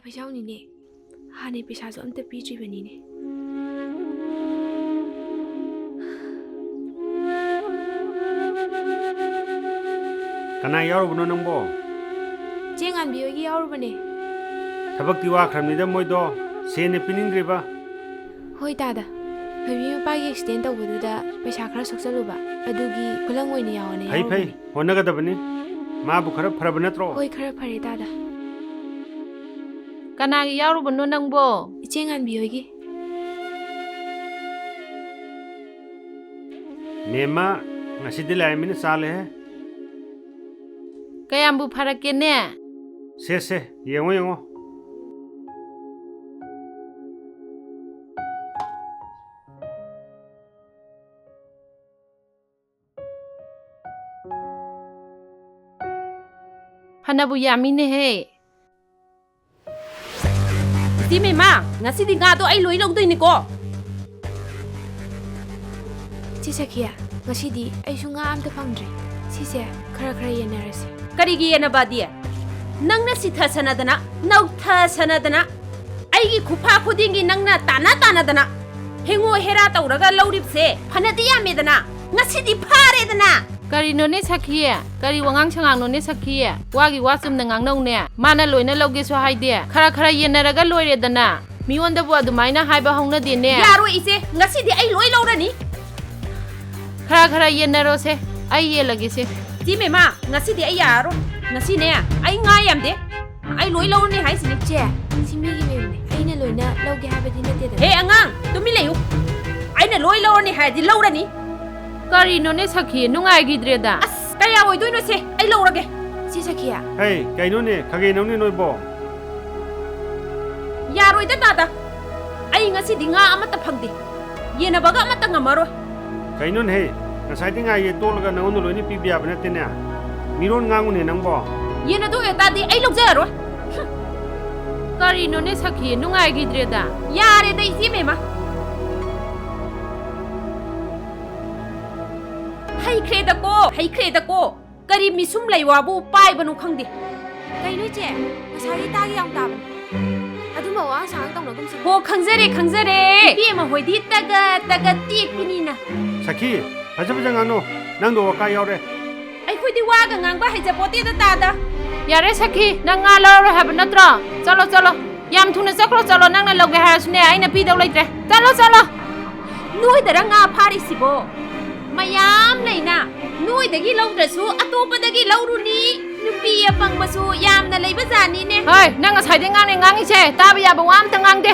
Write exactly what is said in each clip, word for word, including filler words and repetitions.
ꯄꯩꯁꯥ ꯍꯧꯅꯤꯅꯦ꯫ ꯍꯥꯟꯅꯩ ꯄꯩꯁꯥꯁꯨ ꯑꯝꯇ ꯄꯤꯗ꯭ꯔꯤꯕꯅꯤꯅꯦ꯫ ꯀꯅꯥ ꯌꯥꯎꯔꯨꯕꯅꯣ ꯅꯪꯕꯣ? ꯆꯦ ꯉꯥꯟꯕꯤ ꯍꯣꯏꯒꯤ ꯌꯥꯎꯔꯨꯕꯅꯦ꯫ ꯊꯕꯛꯇꯤ ꯋꯥꯈ꯭ꯔꯕꯅꯤꯗ ꯃꯣꯏꯗꯣ, ꯁꯦꯟꯅ ꯄꯤꯅꯤꯡꯗ꯭ꯔꯤꯕ꯫ ꯍꯣꯏ ꯇꯥꯗ, ꯊꯣꯏꯕꯤ ꯃꯄꯥꯒꯤ ꯑꯦꯛꯁꯤꯗꯦꯟ ꯇꯧꯕꯗꯨꯗ ꯄꯩꯁꯥ ꯈꯔ ꯁꯣꯛꯆꯜꯂꯨꯕ, ꯑꯗꯨꯒꯤ ꯈꯨꯂꯪ ꯑꯣꯏꯅ ꯌꯥꯎꯑꯣꯅ ꯐꯩ, ꯐꯩ, ꯌꯥꯎꯔꯨꯕꯅꯦ꯫ ꯍꯣꯠꯅꯒꯗꯕꯅꯤ꯫ ꯃꯥꯕꯨ ꯈꯔ ꯐꯔꯕ ꯅꯠꯇ꯭ꯔꯣ? ꯍꯣꯏ, ꯈꯔ ꯐꯔꯦ ꯇꯥꯗ꯫ ꯀꯅꯥꯒꯤ ꯌꯥꯎꯔꯨꯕꯅꯣ ꯅꯪꯕꯣ? ꯏꯆꯦ ꯉꯥꯟꯕꯤ ꯍꯣꯏꯒꯤ꯫ ꯃꯦꯝꯃ, ꯉꯁꯤꯗꯤ ꯂꯥꯏꯔꯃꯤꯅ ꯆꯥꯜꯂꯦꯍꯦ꯫ ꯀꯌꯥꯝꯕꯨ ꯐꯔꯛꯀꯦꯅꯦ? ꯁꯦ, ꯁꯦ, ꯌꯦꯡꯉꯣ, ꯌꯦꯡꯉꯣ꯫ ꯐꯅꯕꯨ ꯌꯥꯝꯃꯤꯅꯦꯍꯦ꯫ ꯏꯆꯦ ꯃꯦꯃꯥ, ꯉꯁꯤꯗꯤ ꯉꯥꯗꯣ ꯑꯩ ꯂꯣꯏ ꯂꯧꯗꯣꯏꯅꯤꯀꯣ꯫ ꯏꯆꯦ ꯁꯈꯤꯌꯥ, ꯉꯁꯤꯗꯤ ꯑꯩꯁꯨ ꯉꯥ ꯑꯝꯇ ꯐꯪꯗ꯭ꯔꯦ꯫ ꯁꯤꯁꯦ ꯈꯔ ꯈꯔ ꯌꯦꯟꯅꯔꯁꯤ꯫ ꯀꯔꯤꯒꯤ ꯌꯦꯟꯅꯕꯗꯤ? ꯅꯪꯅ ꯁꯤꯊꯁꯅꯗꯅ, ꯅꯧꯊꯁꯅꯗꯅ, ꯑꯩꯒꯤ ꯈꯨꯐꯥ ꯈꯨꯗꯤꯡꯒꯤ ꯅꯪꯅ ꯇꯥꯅ ꯇꯥꯅꯗꯅ ꯍꯦꯡꯉꯣ ꯍꯦꯔꯥ ꯇꯧꯔꯒ ꯂꯧꯔꯤꯕꯁꯦ ꯐꯅꯗꯤ ꯌꯥꯝꯃꯦꯗꯅ, ꯉꯁꯤꯗꯤ ꯐꯥꯔꯦꯗꯅ꯫ ꯀꯔꯤꯅꯣꯅꯦ ꯁꯈꯤ? ꯀꯔꯤ ꯋꯥꯉꯥꯡ ꯁꯉꯥꯡꯅꯣꯅꯦ ꯁꯈꯤ? ꯋꯥꯒꯤ ꯋꯥ ꯆꯨꯝꯅ ꯉꯥꯡꯅꯧꯅꯦ꯫ ꯃꯥꯅ ꯂꯣꯏꯅ ꯂꯧꯒꯦꯁꯨ ꯍꯥꯏꯗꯦ꯫ ꯈꯔ ꯈꯔ ꯌꯦꯟꯅꯔꯒ ꯂꯣꯏꯔꯦꯗꯅ꯫ ꯃꯤꯉꯣꯟꯗꯕꯨ ꯑꯗꯨꯃꯥꯏꯅ ꯍꯥꯏꯕ ꯍꯧꯅꯗꯦꯅꯦ꯫ ꯌꯥꯔꯣꯏ ꯏꯆꯦ, ꯉꯁꯤꯗꯤ ꯑꯩ ꯂꯣꯏ ꯂꯧꯔꯅꯤ꯫ ꯈꯔ ꯈꯔ ꯌꯦꯟꯅꯔꯣꯁꯦ, ꯑꯩ ꯌꯦꯜꯂꯒꯦꯁꯦ꯫ ꯆꯦ ꯃꯦꯃꯥ, ꯉꯁꯤꯗꯤ ꯑꯩ ꯌꯥꯔꯔꯣꯏ꯫ ꯉꯁꯤꯅꯦ, ꯑꯩ ꯉꯥ ꯌꯥꯝꯗꯦ꯫ ꯑꯩ ꯂꯣꯏ ꯂꯧꯔꯅꯤ ꯍꯥꯏꯁꯤꯅꯤ꯫ ꯆꯦ, ꯁꯤ ꯃꯤꯒꯤ ꯃꯌꯨꯝꯅꯦ꯫ ꯑꯩꯅ ꯂꯣꯏꯅ ꯂꯧꯒꯦ ꯍꯥꯏꯕꯗꯤ ꯅꯠꯇꯦꯗꯅ꯫ ꯍꯦ ꯑꯉꯥꯡ, ꯇꯨꯃꯤꯟ ꯂꯩꯌꯨ꯫ ꯑꯩꯅ ꯂꯣꯏ ꯂꯧꯔꯅꯤ ꯍꯥꯏꯔꯗꯤ ꯂꯧꯔꯅꯤ꯫ ꯀꯔꯤꯅꯣꯅꯦ ꯁꯈꯤ, ꯅꯨꯡꯉꯥꯏꯈꯤꯗ꯭ꯔꯦꯗ꯫ ꯑꯁ, ꯀꯌꯥ ꯑꯣꯏꯗꯣꯏꯅꯣ ꯁꯦ? ꯑꯩ ꯂꯧꯔꯒꯦ꯫ ꯁꯤ ꯁꯈꯤ꯫ ꯍꯦ, ꯀꯩꯅꯣꯅꯦ, ꯈꯥꯒꯦꯟ ꯅꯧꯅꯦ ꯅꯣꯏꯕꯣ? ꯌꯥꯔꯣꯏꯗ ꯇꯥꯗ꯫ ꯑꯩ ꯉꯁꯤꯗꯤ ꯉꯥ ꯑꯃꯠꯇ ꯐꯪꯗꯦ꯫ ꯌꯦꯟꯅꯕꯒ ꯑꯃꯠꯇ ꯉꯝꯃꯔꯣꯏ꯫ ꯀꯩꯅꯣꯅꯦꯍꯦ? ꯉꯁꯥꯏꯗꯤ ꯉꯥꯏꯒꯦ ꯇꯣꯛꯂꯒ ꯅꯉꯣꯟꯗ ꯂꯣꯏꯅ ꯄꯤꯕ ꯌꯥꯕ ꯅꯠꯇꯦꯅꯦ꯫ ꯃꯤꯔꯣꯟ ꯉꯥꯡꯉꯨꯅꯦ ꯅꯪꯕꯣ꯫ ꯌꯦꯟꯅꯗꯣꯏ ꯑꯣꯏꯇꯥꯔꯗꯤ ꯑꯩ ꯂꯧꯖꯔꯔꯣꯏ꯫ ꯍꯨꯝ꯫ ꯀꯔꯤꯅꯣꯅꯦ ꯁꯈꯤ? ꯅꯨꯡꯉꯥꯏꯈꯤꯗ꯭ꯔꯦꯗ꯫ ꯌꯥꯔꯦꯗ ꯏꯆꯦ ꯃꯦꯃ꯫ ꯍꯩꯈ꯭ꯔꯦꯗꯀꯣ, ꯍꯩꯈ꯭ꯔꯦꯗꯀꯣ꯫ ꯀꯔꯤ ꯃꯤꯁꯨꯝ ꯂꯩꯋꯥꯕꯨ ꯄꯥꯏꯕꯅꯣ ꯈꯪꯗꯦ꯫ ꯀꯩꯅꯣ ꯏꯆꯦ? ꯉꯁꯥꯏꯗꯤ ꯇꯥꯒꯦ ꯌꯥꯝ ꯇꯥꯕꯅꯦ꯫ ꯋꯥ ꯁꯥꯡ ꯇꯧꯅꯒꯨꯝꯁꯤ꯫ ꯍꯣ, ꯈꯪꯖꯔꯦ, ꯈꯪꯖꯔꯦ꯫ ꯏꯕꯦꯝꯃ ꯍꯣꯏꯗꯤ ꯇꯒ ꯇꯒ ꯇꯦꯛꯄꯤꯅꯤꯅ꯫ ꯁꯈꯤ, ꯐꯖ ꯐꯖ ꯉꯥꯡꯅꯧ꯫ ꯅꯪꯗꯣ ꯋꯥꯀꯥ ꯌꯥꯎꯔꯦ꯫ ꯑꯩꯈꯣꯏꯗꯤ ꯋꯥꯒ ꯉꯥꯡꯕ ꯍꯩꯖꯄꯣꯠꯇꯦꯗ ꯇꯥꯗ꯫ ꯌꯥꯔꯦ ꯁꯈꯤ, ꯅꯪ ꯉꯥ ꯂꯧꯔꯔꯣꯏ ꯍꯥꯏꯕ ꯅꯠꯇ꯭ꯔꯣ? ꯆꯠꯂꯣ, ꯆꯠꯂꯣ꯫ ꯌꯥꯝ ꯊꯨꯅ ꯆꯠꯈ꯭ꯔꯣ, ꯆꯠꯂꯣ꯫ ꯅꯪꯅ ꯂꯧꯒꯦ ꯍꯥꯏꯔꯁꯨꯅꯦ, ꯑꯩꯅ ꯄꯤꯗꯧ ꯂꯩꯇ꯭ꯔꯦ꯫ ꯆꯠꯂꯣ, ꯆꯠꯂꯣ꯫ ꯅꯣꯏꯗꯔ ꯉꯥ ꯐꯥꯔꯤꯁꯤꯕꯣ? ꯃꯌꯥꯝ ꯂꯩꯅ꯫ ꯅꯣꯏꯗꯒꯤ ꯂꯧꯗ꯭ꯔꯁꯨ ꯑꯇꯣꯞꯄꯗꯒꯤ ꯂꯧꯔꯨꯅꯤ꯫ ꯅꯨꯄꯤ ꯑꯄꯪꯕꯁꯨ ꯌꯥꯝꯅ ꯂꯩꯕ ꯖꯥꯠꯅꯤꯅꯦ꯫ ꯍꯣꯏ, ꯅꯪ ꯉꯁꯥꯏꯗꯩ ꯉꯥꯡꯅꯦ ꯉꯥꯡꯉꯤꯁꯦ ꯇꯥꯕ ꯌꯥꯕ ꯋꯥ ꯑꯝꯇ ꯉꯥꯡꯗꯦ꯫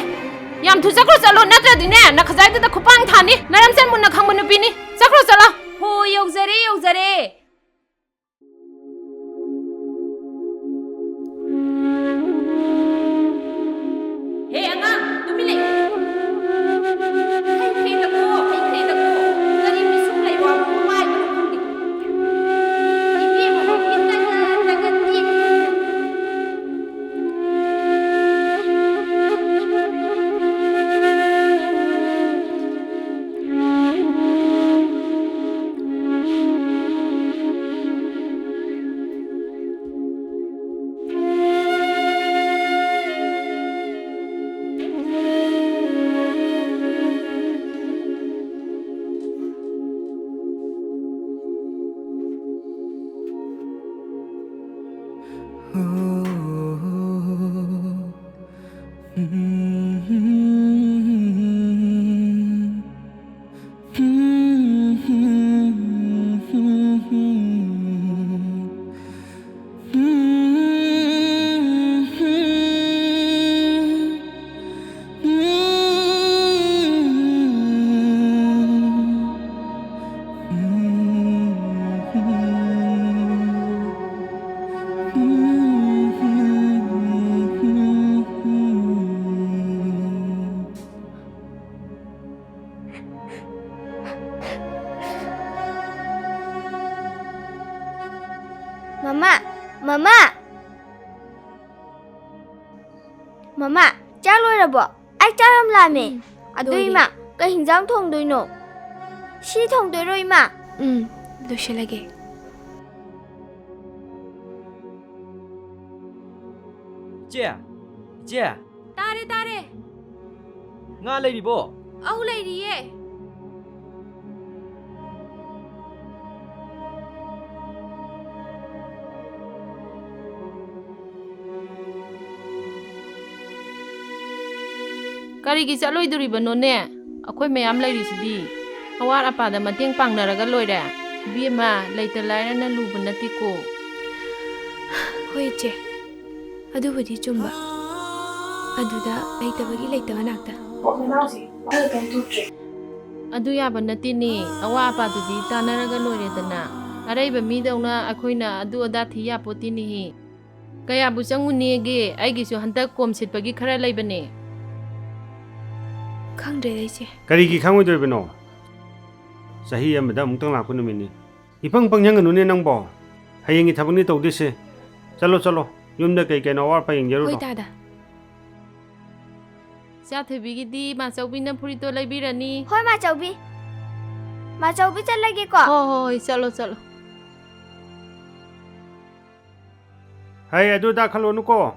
ꯌꯥꯝ ꯊꯨ ꯆꯠꯈ꯭ꯔꯣ ꯆꯠꯂꯣ, ꯅꯠꯇ꯭ꯔꯗꯤꯅꯦ ꯅꯈꯖꯥꯏꯗꯨꯗ ꯈꯨꯄꯥꯡ ꯊꯥꯅꯤ꯫ ꯅꯔꯝꯆꯟ ꯃꯨꯟꯅ ꯈꯪꯕ ꯅꯨꯄꯤꯅꯤ꯫ ꯆꯠꯈ꯭ꯔꯣ ꯆꯠꯂꯣ꯫ ꯍꯣ, ꯌꯧꯖꯔꯦ, ꯌꯧꯖꯔꯦ꯫ ꯍꯦ ꯑꯉꯥꯡ, ꯇꯨꯃꯤꯟ ꯂꯩꯌꯨ꯫ ꯍꯩ ꯈ꯭ꯔꯦꯗꯀꯣ, ꯍꯩ ꯈ꯭ꯔꯦꯗꯀꯣ꯫ ꯀꯔꯤ ꯄꯤꯁꯨꯝ ꯂꯩꯕ ꯄꯥꯏꯕꯅꯣ ꯈꯪꯗꯦ꯫ ꯏꯕꯦꯝꯃ, ꯍꯧꯖꯤꯛ ꯇꯒꯠ ꯇꯒꯠ ꯇꯦꯛ꯫ ꯃꯃꯥ, ꯃꯃꯥ꯫ ꯃꯃꯥ, ꯆꯥꯛ ꯂꯣꯏꯔꯕꯣ? ꯑꯩ ꯆꯥꯛ ꯌꯥꯝ ꯂꯥꯝꯃꯦ꯫ ꯎꯝ, ꯑꯗꯨ ꯂꯣꯏꯔꯦ꯫ ꯏꯃꯥ, ꯀꯩ ꯍꯤꯟꯖꯥꯡ ꯊꯣꯡꯗꯣꯏꯅꯣ? ꯁꯤ ꯊꯣꯡꯗꯣꯏꯔꯣ ꯏꯃꯥ? ꯎꯝ, ꯂꯣꯏꯁꯤꯜꯂꯒꯦ꯫ ꯏꯆꯦ, ꯏꯆꯦ꯫ ꯇꯥꯔꯦ, ꯇꯥꯔꯦ꯫ ꯉꯥ ꯂꯩꯔꯤꯕꯣ? ꯑꯧ, ꯂꯩꯔꯤꯌꯦ꯫ ꯀꯔꯤꯒꯤ ꯆꯠꯂꯣꯏꯗꯣꯔꯤꯕꯅꯣꯅꯦ? ꯑꯩꯈꯣꯏ ꯃꯌꯥꯝ ꯂꯩꯔꯤꯁꯤꯗꯤ꯫ ꯑꯋꯥꯠ ꯑꯄꯥꯗ ꯃꯇꯦꯡ ꯄꯥꯡꯅꯔꯒ ꯂꯣꯏꯔꯦ꯫ ꯏꯕꯦꯝꯃ, ꯂꯩꯇ ꯂꯥꯏꯔꯅ ꯂꯨꯕ ꯅꯠꯇꯦꯀꯣ꯫ ꯍꯣꯏ, ꯏꯆꯦ꯫ ꯑꯗꯨꯕꯨꯗꯤ ꯆꯨꯝꯕ꯫ ꯑꯗꯨꯗ ꯂꯩꯇꯕꯒꯤ ꯂꯩꯇꯕ ꯉꯥꯛꯇ꯫ ꯄꯣꯛ ꯅꯅꯥꯎꯁꯦ ꯃꯥꯒ ꯀꯩꯝ ꯊꯣꯛꯇ꯭ꯔꯦ꯫ ꯑꯗꯨ ꯌꯥꯕ ꯅꯠꯇꯦꯅꯦ꯫ ꯑꯋꯥ ꯑꯄꯥꯗꯨꯗꯤ ꯇꯥꯟꯅꯔꯒ ꯂꯣꯏꯔꯦꯗꯅ꯫ ꯑꯔꯩꯕ ꯃꯤꯗꯧꯅ ꯑꯩꯈꯣꯏꯅ ꯑꯗꯨ ꯑꯗꯥ ꯊꯤ ꯌꯥꯄꯣꯠꯇꯦꯅꯦꯍꯦ꯫ ꯀꯌꯥꯕꯨ ꯆꯪꯉꯨꯅꯦꯒꯦ? ꯑꯩꯒꯤꯁꯨ ꯍꯟꯗꯛ ꯀꯣꯝ ꯁꯤꯠꯄꯒꯤ ꯈꯔ ꯂꯩꯕꯅꯦ꯫ ꯈꯪꯗ꯭ꯔꯦꯗ, ꯏꯆꯦ꯫ ꯀꯔꯤꯒꯤ ꯈꯪꯉꯣꯏꯗꯣꯔꯤꯕꯅꯣ? ꯆꯍꯤ ꯑꯃꯗ ꯑꯃꯨꯛꯇꯪ ꯂꯥꯛꯄ ꯅꯨꯃꯤꯠꯅꯤ꯫ ꯏꯄꯪ ꯄꯪꯖꯟꯒꯅꯨꯅꯦ ꯅꯪꯕꯣ꯫ ꯍꯌꯦꯡꯒꯤ ꯊꯕꯛꯅꯤ ꯇꯧꯗꯣꯏꯁꯦ꯫ ꯆꯠꯂꯣ, ꯆꯠꯂꯣ꯫ ꯌꯨꯝꯗ ꯀꯩ ꯀꯩꯅꯣ ꯑꯋꯥꯠ ꯑꯄꯥ ꯌꯦꯡꯖꯔꯨꯔꯣ꯫ ꯍꯣꯏ, ꯇꯥꯗ꯫ ꯏꯆꯥ ꯊꯣꯏꯕꯤꯒꯤꯗꯤ ꯃꯥꯆꯧꯕꯤꯅ ꯐꯨꯔꯤꯠꯇꯣ ꯂꯩꯕꯤꯔꯅꯤ꯫ ꯍꯣꯏ, ꯃꯥꯆꯧꯕꯤ꯫ ꯃꯥꯆꯧꯕꯤ, ꯆꯠꯂꯒꯦꯀꯣ꯫ ꯍꯣꯏ, ꯍꯣꯏ, ꯍꯣꯏ, ꯆꯠꯂꯣ, ꯆꯠꯂꯣ꯫ ꯍꯩ, ꯑꯗꯨ ꯑꯗꯥ ꯈꯜꯂꯨꯅꯨꯀꯣ꯫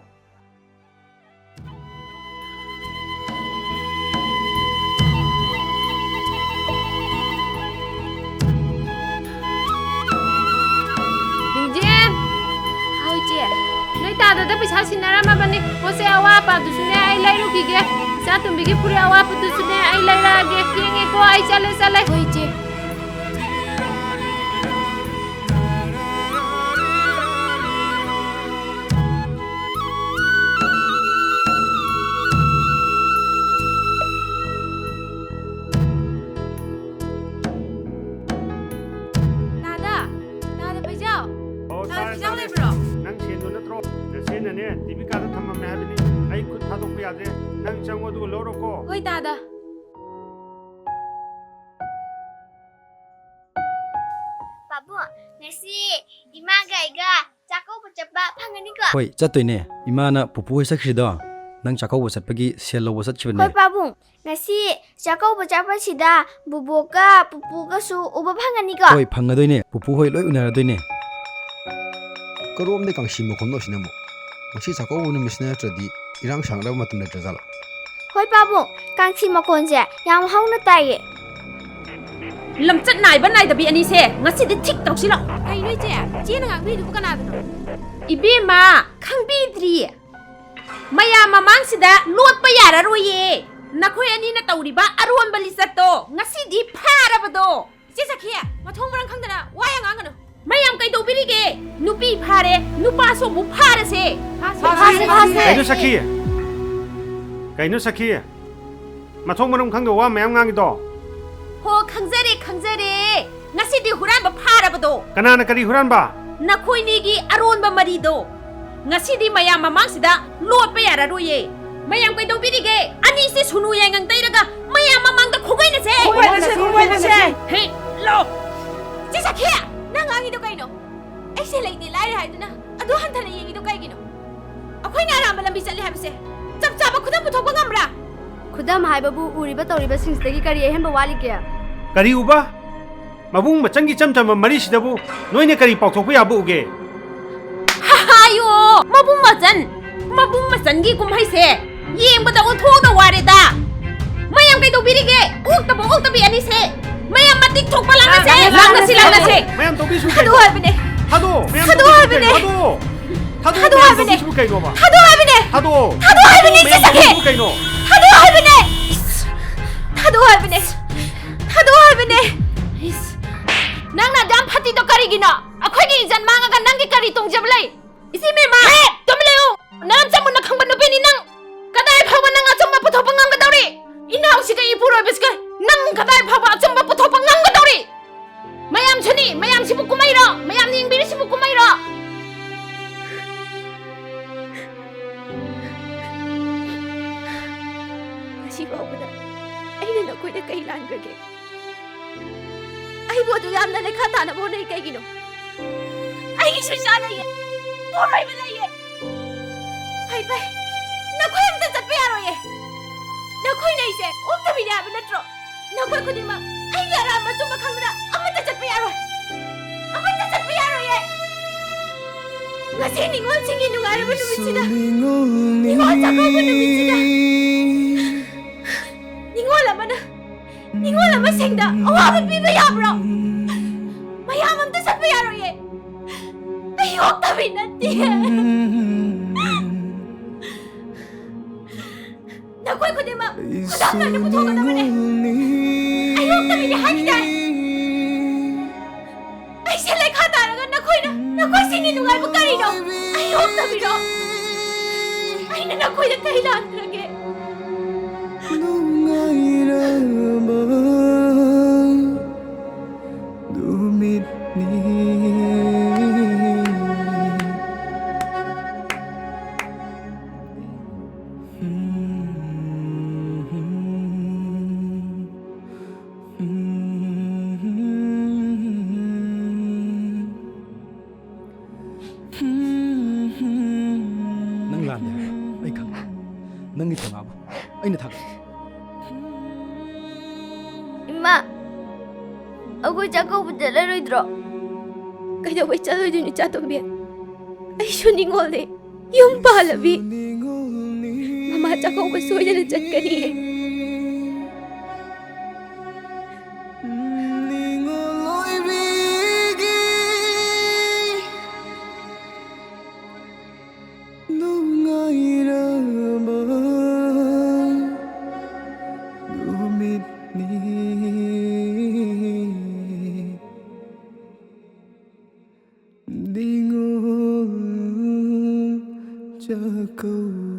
ꯂꯤꯡꯖꯦꯟ! ꯍꯥꯎ, ꯏꯆꯦ꯫ ꯅꯣꯏ ꯇꯥꯗꯗ ꯄꯩꯁꯥ ꯁꯤꯟꯅꯔꯝꯃꯕꯅꯤ꯫ ꯄꯣꯠ ꯆꯩ ꯑꯋꯥꯠ ꯑꯄꯥꯗꯨꯁꯨꯅꯦ ꯑꯩ ꯂꯩꯔꯨꯈꯤꯒꯦ꯫ ꯏꯆꯥ ꯇꯣꯝꯕꯤꯒꯤ ꯐꯨꯔꯤꯠ ꯑꯋꯥꯠꯄꯗꯨꯁꯨꯅꯦ ꯑꯩ ꯂꯩꯔꯛꯑꯒꯦ꯫ ꯊꯦꯡꯉꯦꯀꯣ, ꯑꯩ ꯆꯠꯂꯦ, ꯆꯠꯂꯦ꯫ ꯍꯣꯏ, ꯏꯆꯦ꯫ ꯇꯥꯗ! ꯇꯥꯗ, ꯐꯩꯖꯥꯎ! ꯑꯣ, ꯇꯥꯗ, ꯇꯥꯔꯦ, ꯐꯩꯖꯥꯎ ꯇꯥꯔꯦ꯫ ꯂꯩꯕ꯭ꯔꯣ? ꯅꯪ ꯁꯦꯟꯗꯣ ꯅꯠꯇ꯭ꯔꯣ? ꯅꯆꯦꯅꯅꯦ, ꯗꯦꯕꯤꯀꯥꯗ ꯊꯝꯃꯝꯃꯦ ꯍꯥꯏꯕꯅꯤ꯫ ꯑꯩ ꯈꯨꯠ ꯊꯥꯗꯣꯛꯄ ꯌꯥꯗ꯭ꯔꯦ꯫ ꯅꯪ ꯆꯪꯉꯣ, ꯑꯗꯨꯒ ꯂꯧꯔꯣꯀꯣ꯫ ꯍꯣꯏ, ꯇꯥꯗ꯫ ꯄꯥꯕꯨꯡ, ꯉꯁꯤ ꯏꯃꯥꯒ ꯑꯩꯒ ꯆꯥꯛꯀꯧꯕ ꯆꯠꯄ ꯐꯪꯒꯅꯤꯀꯣ? ꯍꯣꯏ, ꯆꯠꯇꯣꯏꯅꯦ꯫ ꯏꯃꯥꯅ ꯄꯨꯄꯨ ꯍꯣꯏ ꯆꯠꯈ꯭ꯔꯤꯗꯣ ꯅꯪ ꯆꯥꯛꯀꯧꯕ ꯆꯠꯄꯒꯤ ꯁꯦꯜ ꯂꯧꯕ ꯆꯠꯈꯤꯕꯅꯦ꯫ ꯍꯣꯏ, ꯄꯥꯕꯨꯡ, ꯉꯁꯤ ꯆꯥꯛꯀꯧꯕ ꯆꯠꯄꯁꯤꯗ ꯕꯨꯕꯣꯛꯀ ꯄꯨꯄꯨꯒꯁꯨ ꯎꯕ ꯐꯪꯒꯅꯤꯀꯣ? ꯍꯣꯏ, ꯐꯪꯒꯗꯣꯏꯅꯦ꯫ ꯄꯨꯄꯨ ꯍꯣꯏ ꯂꯣꯏ ꯎꯅꯔꯗꯣꯏꯅꯦ꯫ ꯀꯔꯣꯝꯗ ꯀꯥꯡꯁꯤ ꯃꯈꯣꯟꯗꯣ ꯑꯁꯤꯅ ꯑꯃꯨꯛ? ꯉꯁꯤ ꯆꯥꯛꯀꯧꯕ ꯅꯨꯃꯤꯠꯁꯤꯅ ꯅꯠꯇ꯭ꯔꯗꯤ ꯏꯔꯥꯡ ꯁꯥꯡꯅꯕ ꯃꯇꯝ ꯂꯩꯇ꯭ꯔꯖꯥꯠꯂꯣ? ꯍꯣꯏ ꯄꯥꯕꯨꯡ, ꯀꯥꯡꯁꯤ ꯃꯈꯣꯟꯁꯦ ꯌꯥꯝ ꯍꯧꯅ ꯇꯥꯏꯌꯦ꯫ ꯂꯝꯆꯠ ꯅꯥꯏꯕ ꯅꯥꯏꯗꯕꯤ ꯑꯅꯤꯁꯦ ꯉꯁꯤꯗꯤ ꯊꯤꯛ ꯇꯧꯁꯤꯜꯂꯣ꯫ ꯀꯩꯅꯣ ꯏꯆꯦ? ꯏꯆꯦꯅ ꯉꯥꯡꯕꯤꯔꯤꯗꯨꯕꯨ ꯀꯅꯥꯗꯅꯣ? ꯏꯕꯦꯝꯃ, ꯈꯪꯕꯤꯗ꯭ꯔꯤ? ꯃꯌꯥꯝ ꯃꯃꯥꯡꯁꯤꯗ ꯂꯣꯠꯄ ꯌꯥꯔꯔꯣꯏꯌꯦ꯫ ꯅꯈꯣꯏ ꯑꯅꯤꯅ ꯇꯧꯔꯤꯕ ꯑꯔꯣꯟꯕ ꯂꯤꯆꯠꯇꯣ ꯉꯁꯤꯗꯤ ꯐꯥꯔꯕꯗꯣ꯫ ꯏꯆꯦ ꯁꯈꯤ, ꯃꯊꯣꯡ ꯃꯔꯝ ꯈꯪꯗꯅ ꯋꯥ ꯌꯥꯝ ꯉꯥꯡꯒꯅꯨ꯫ ꯃꯌꯥꯝ ꯀꯩꯗꯧꯕꯤꯔꯤꯒꯦ? ꯅꯨꯄꯤ ꯐꯥꯔꯦ, ꯅꯨꯄꯥꯁꯨ ꯑꯃꯨꯛ ꯐꯥꯔꯁꯦ꯫ ꯐꯥꯁꯦ, ꯐꯥꯁꯦ, ꯐꯥꯁꯦ꯫ ꯀꯩꯅꯣ ꯁꯈꯤ? ꯀꯩꯅꯣ ꯁꯈꯤ? ꯃꯊꯣꯡ ꯃꯔꯝ ꯈꯪꯗꯕ ꯋꯥ ꯃꯌꯥꯝ ꯉꯥꯡꯉꯤꯗꯣ? ꯍꯣ, ꯈꯪꯖꯔꯦ, ꯈꯪꯖꯔꯦ꯫ ꯉꯁꯤꯗꯤ ꯍꯨꯔꯥꯟꯕ ꯐꯥꯔꯕꯗꯣ꯫ ꯀꯅꯥꯅ ꯀꯔꯤ ꯍꯨꯔꯥꯟꯕ? ꯅꯈꯣꯏꯅꯤꯒꯤ ꯑꯔꯣꯟꯕ ꯃꯔꯤꯗꯣ꯫ ꯉꯁꯤꯗꯤ ꯃꯌꯥꯝ ꯃꯃꯥꯡꯁꯤꯗ ꯂꯣꯠꯄ ꯌꯥꯔꯔꯣꯏꯌꯦ꯫ ꯃꯌꯥꯝ ꯀꯩꯗꯧꯕꯤꯔꯤꯒꯦ? ꯑꯅꯤꯁꯦ ꯁꯨꯅꯨ ꯌꯥꯏꯉꯪ ꯇꯩꯔꯒ ꯃꯌꯥꯝ ꯃꯃꯥꯡꯗ ꯈꯣꯡꯒꯣꯏꯅꯁꯦ꯫ ꯈꯣꯡꯒꯣꯏꯅꯁꯦ, ꯈꯣꯡꯒꯣꯏꯅꯁꯦ꯫ ꯍꯦ, ꯂꯣ꯫ ꯆꯦ ꯁꯈꯤ, ꯅꯪ ꯉꯥꯡꯉꯤꯗꯣ ꯀꯩꯅꯣ? ꯑꯩꯁꯦ ꯂꯩꯇꯦ ꯂꯥꯏꯔꯦ ꯍꯥꯏꯗꯨꯅ ꯑꯗꯨ ꯍꯟꯊꯅ ꯌꯦꯡꯉꯤꯗꯣ ꯀꯩꯒꯤꯅꯣ? ꯑꯩꯈꯣꯏꯅ ꯑꯔꯥꯟꯕ ꯂꯝꯕꯤ ꯆꯠꯂꯦ ꯍꯥꯏꯕꯁꯦ ꯆꯞ ꯆꯥꯕ ꯈꯨꯗꯝ ꯄꯨꯊꯣꯛꯄ ꯉꯝꯕ꯭ꯔꯥ? ꯈꯨꯗꯝ ꯍꯥꯏꯕꯕꯨ ꯎꯔꯤꯕ ꯇꯧꯔꯤꯕꯁꯤꯡꯁꯤꯗꯒꯤ ꯀꯔꯤ ꯑꯍꯦꯟꯕ ꯋꯥꯠꯂꯤꯒꯦ? ꯀꯔꯤ ꯎꯕ? ꯃꯕꯨꯡ ꯃꯆꯟꯒꯤ ꯏꯆꯝ ꯆꯝꯕ ꯃꯔꯤꯁꯤꯗꯕꯨ ꯅꯣꯏꯅ ꯀꯔꯤ ꯄꯥꯎꯊꯣꯛꯄ ꯌꯥꯕ ꯎꯒꯦ? ꯍꯥꯏꯌꯣ! ꯃꯕꯨꯡ ꯃꯆꯟ! ꯃꯕꯨꯡ ꯃꯆꯟꯒꯤ ꯀꯨꯝꯍꯩꯁꯦ ꯌꯦꯡꯕꯗ ꯑꯣꯟꯊꯣꯛꯅ ꯋꯥꯔꯦꯗ! ꯃꯌꯥꯝ ꯀꯩꯗꯧꯕꯤꯔꯤꯒꯦ? ꯑꯣꯛꯇꯕ ꯑꯣꯛꯇꯕꯤ ꯑꯅꯤꯁꯦ! ꯃꯌꯥꯝ ꯃꯇꯤꯛ ꯊꯣꯛꯄ ꯂꯥꯡꯅꯁꯦ! ꯂꯥꯡꯅꯁꯤ, ꯂꯥꯡꯅꯁꯦ! ꯃꯌꯥꯝ ꯇꯧꯕꯤꯁꯤꯕꯨ ꯊꯥꯗꯣꯛꯑꯣ ꯀꯩꯅꯣ? ꯍꯥꯏꯕꯅꯦ! ꯊꯥꯗꯣꯛꯑꯣ! ꯃꯌꯥꯝ ꯊꯥꯗꯣꯛꯑꯣ ꯇꯧꯕꯤꯁꯤꯕꯨ ꯍꯥꯏꯕꯅꯦ! ꯀꯩꯅꯣ? ꯊꯥꯗꯣꯛꯑꯣ! ꯊꯥꯗꯣꯛꯑꯣ! ꯊꯥꯗꯣꯛꯑꯣ ꯍꯥꯏꯕꯅꯦ! ꯃꯌꯥꯝ ꯇꯧꯕꯤꯁꯤꯕꯨ ꯀꯩꯅꯣꯕ? ꯊꯥꯗꯣꯛꯑꯣ ꯍꯥꯏꯕꯅꯦ! ꯊꯥꯗꯣꯛꯑꯣ! ꯊꯥꯗꯣꯛꯑꯣ ꯍꯥꯏꯕꯅꯦ, ꯃꯌꯥꯝ ꯏꯆꯦ ꯁꯈꯤ! ꯇꯧꯕꯤꯁꯤꯕꯨ ꯀꯩꯅꯣ? ꯊꯥꯗꯣꯛꯑꯣ ꯍꯥꯏꯕꯅꯦ! ꯏꯁ! ꯊꯥꯗꯣꯛꯑꯣ ꯍꯥꯏꯕꯅꯦ! ꯏꯁ! ꯅꯪꯅ ꯑꯗꯨꯌꯥꯝ ꯐꯠꯇꯤꯗꯣ ꯀꯔꯤꯒꯤꯅꯣ? ꯑꯩꯈꯣꯏꯒꯤ ꯏꯖꯠ ꯃꯥꯡꯉꯒ ꯅꯪꯒꯤ ꯀꯔꯤ ꯇꯣꯡꯖꯕ ꯂꯩ? ꯏꯆꯦ ꯏꯕꯦꯝꯃ! ꯍꯦ! ꯇꯨꯃꯤꯟ ꯂꯩꯌꯨ! ꯅꯔꯝꯆꯠ ꯃꯨꯟꯅ ꯈꯪꯕ ꯅꯨꯄꯤꯅꯤ ꯅꯪ! ꯀꯗꯥꯏ ꯐꯥꯎꯕ ꯅꯪ ꯑꯆꯨꯝꯕ ꯄꯨꯊꯣꯛꯄ ꯉꯝꯒꯗꯧꯔꯤ? ꯏꯅꯥꯎꯁꯤꯒ ꯏꯄꯨꯔꯣꯏꯕꯁꯤꯒ ꯅꯪ ꯀꯗꯥꯏ ꯐꯥꯎꯕ ꯑꯆꯨꯝꯕ ꯄꯨꯊꯣꯛꯄ ꯉꯝꯒꯗꯧꯔꯤ? ꯃꯌꯥꯝꯁꯨꯅꯤ, ꯃꯌꯥꯝꯁꯤꯕꯨ ꯀꯨꯝꯍꯩꯔꯣ? ꯃꯌꯥꯝꯅ ꯌꯦꯡꯕꯤꯔꯤꯁꯤꯕꯨ ꯀꯨꯝꯍꯩꯔꯣ? ꯉꯁꯤ ꯐꯥꯎꯕꯗ ꯑꯩꯅ ꯅꯈꯣꯏꯗ ꯀꯩ ꯂꯥꯟꯈ꯭ꯔꯒꯦ? ꯑꯩꯕꯨ ꯑꯗꯨ ꯌꯥꯝꯅ ꯂꯩꯈꯥ ꯇꯥꯅꯕ ꯍꯣꯠꯅꯩ ꯀꯩꯒꯤꯅꯣ? ꯑꯩꯒꯤꯁꯨ ꯏꯆꯥ ꯂꯩꯌꯦ, ꯄꯣꯔꯣꯏꯕ ꯂꯩꯌꯦ꯫ ꯐꯩ, ꯐꯩ, ꯅꯈꯣꯏ ꯑꯝꯇ ꯆꯠꯄ ꯌꯥꯔꯣꯏꯌꯦ꯫ ꯅꯈꯣꯏꯅ ꯑꯩꯁꯦ ꯑꯣꯛꯇꯕꯤꯅꯦ ꯍꯥꯏꯕ ꯅꯠꯇ꯭ꯔꯣ? ꯅꯈꯣꯏ ꯈꯨꯗꯤꯡꯃꯛ ꯑꯩꯒꯤ ꯑꯔꯥꯟꯕ ꯑꯆꯨꯝꯕ ꯈꯪꯗꯅ ꯑꯃꯠꯇ ꯆꯠꯄ ꯌꯥꯔꯣꯏ꯫ ꯑꯃꯠꯇ ꯆꯠꯄ ꯌꯥꯔꯣꯏꯌꯦ꯫ ꯉꯁꯤ ꯅꯤꯉꯣꯜꯁꯤꯡꯒꯤ ꯅꯨꯡꯉꯥꯏꯔꯕ ꯅꯨꯃꯤꯠꯁꯤꯗ, ꯅꯤꯉꯣꯜ ꯆꯥꯛꯀꯧꯕ ꯅꯨꯃꯤꯠꯁꯤꯗ ꯅꯤꯉꯣꯜ ꯑꯃꯅ ꯅꯤꯉꯣꯜ ꯑꯃꯁꯤꯡꯗ ꯑꯋꯥꯕ ꯄꯤꯕ ꯌꯥꯕ꯭ꯔꯣ? ꯃꯌꯥꯝ ꯑꯝꯇ ꯆꯠꯄ ꯌꯥꯔꯣꯏꯌꯦ꯫ ꯑꯩ ꯑꯣꯛꯇꯕꯤ ꯅꯠꯇꯦ꯫ ꯅꯈꯣꯏ ꯈꯨꯗꯤꯡꯃꯛ ꯈꯨꯗꯝ ꯑꯣꯏꯅ ꯄꯨꯊꯣꯛꯀꯗꯕꯅꯦ꯫ ꯑꯩ ꯑꯣꯛꯇꯕꯤꯅꯤ ꯍꯥꯏꯈꯤꯗꯥꯏ? ꯑꯩꯁꯦ ꯂꯩꯈꯥ ꯇꯥꯔꯒ ꯅꯈꯣꯏꯅ, ꯅꯈꯣꯏꯁꯤꯡꯒꯤ ꯅꯨꯡꯉꯥꯏꯕ ꯀꯔꯤꯅꯣ? ꯑꯩ ꯑꯣꯛꯇꯕꯤꯔꯣ? ꯑꯩꯅ ꯅꯈꯣꯏꯗ ꯀꯔꯤ ꯂꯥꯟꯈ꯭ꯔꯒꯦ? ꯅꯨꯡꯉꯥꯏꯔꯕ ꯅꯨꯃꯤꯠꯅꯤ꯫ ꯅꯪ ꯂꯥꯜꯂꯦ ꯍꯥꯏ꯫ ꯑꯩ ꯈꯪꯉꯦ꯫ ꯅꯪꯒꯤ ꯊꯧꯅꯥꯕꯨ ꯑꯩꯅ ꯊꯥꯒꯠꯂꯤ꯫ ꯏꯃꯥ, ꯑꯩꯈꯣꯏ ꯆꯥꯛꯀꯧꯕ ꯆꯠꯂꯔꯣꯏꯗ꯭ꯔꯣ? ꯀꯩꯗꯧꯕꯩ ꯆꯠꯂꯣꯏꯗꯣꯏꯅꯣ, ꯏꯆꯥꯇꯣꯝꯕꯤ? ꯑꯩꯁꯨ ꯅꯤꯡꯉꯣꯜꯅꯦ, ꯌꯨꯝ ꯄꯥꯜꯂꯕꯤ꯫ ꯃꯃꯥ ꯆꯥꯛꯀꯧꯕ ꯁꯣꯏꯗꯅ ꯆꯠꯀꯅꯤꯌꯦ꯫ ꯅꯤꯡꯉꯣꯜ ꯑꯣꯏꯕꯤꯒꯤ ꯅꯨꯡꯉꯥꯏꯔꯕ ꯅꯨꯃꯤꯠꯅꯤ꯫ ꯅꯤꯉꯣꯜ ꯆꯥꯛꯀꯧꯕ꯫